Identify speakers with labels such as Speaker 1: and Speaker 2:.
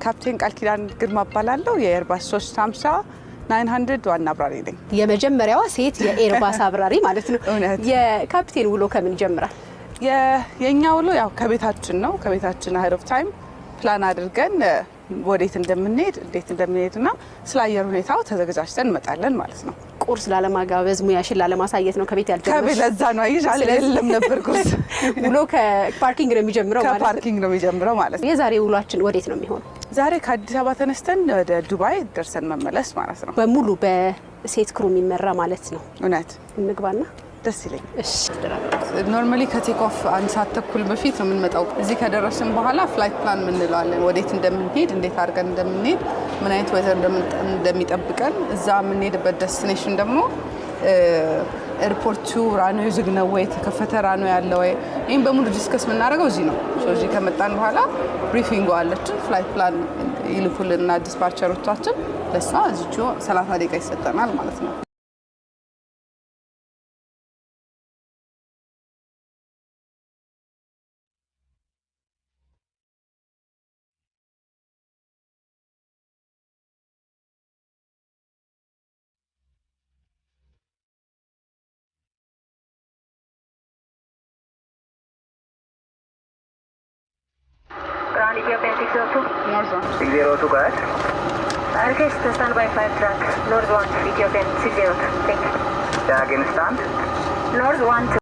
Speaker 1: ካፕቴን ቃል ኪዳን ግርማ እባላለሁ። የኤርባስ 350 900 ዋና አብራሪ ነኝ።
Speaker 2: የመጀመሪያዋ ሴት የኤርባስ አብራሪ ማለት ነው።
Speaker 1: እውነት።
Speaker 2: የካፕቴን ውሎ ከምን ይጀምራል?
Speaker 1: የእኛ ውሎ ያው ከቤታችን ነው። ከቤታችን ahead of time plan አድርገን ወዴት እንደምንሄድ፣ እንዴት እንደምንሄድ እና ስለ አየር ሁኔታው ተዘጋጅተን እንመጣለን ማለት ነው።
Speaker 2: ቁርስ ላለማጋበዝ፣ ሙያሽን ላለማሳየት ነው ከቤት
Speaker 1: ከቤት
Speaker 2: ያልጀመርሽ?
Speaker 1: ለዛ ነው፣ አየሽ፣ የለም ነበር ቁርስ።
Speaker 2: ውሎ ከ parking ነው የሚጀምረው ማለት ነው።
Speaker 1: ከ parking ነው የሚጀምረው ማለት ነው።
Speaker 2: የዛሬ ውሏችን ወዴት ነው የሚሆነው?
Speaker 1: ዛሬ ከአዲስ አበባ ተነስተን ወደ ዱባይ ደርሰን መመለስ ማለት ነው።
Speaker 2: በሙሉ በሴት crew የሚመራ ማለት ነው።
Speaker 1: እውነት።
Speaker 2: እንግባና
Speaker 1: ደስ ይለኛል።
Speaker 2: እሺ።
Speaker 1: Normally ከ take off አንድ ሰዓት ተኩል በፊት ነው የምንመጣው። እዚህ ከደረስን በኋላ flight plan የምንለዋለን፣ ወዴት እንደምንሄድ፣ እንዴት አድርገን እንደምንሄድ፣ ምን አይነት weather እንደሚጠብቀን፣ እዛ የምንሄድበት destination ደግሞ airport ኡ runway ዝግ ነው ወይ፣ የተከፈተ runway አለ ወይ፣ ይህም በሙሉ discuss የምናደርገው እዚህ ነው። So እዚህ ከመጣን በኋላ briefing አለችን። Flight plan ይልኩልንና dispatcher ኦቻችን ለእሷ እዚቹ 30 ደቂቃ ይሰጠናል ማለት ነው።
Speaker 3: Ground, Ethiopian 602.
Speaker 1: North 1.
Speaker 4: 602, go ahead.
Speaker 3: Request stand by 5 track, North 1, Ethiopian 602. Thank you.
Speaker 4: Yeah, again stand.
Speaker 3: North 1.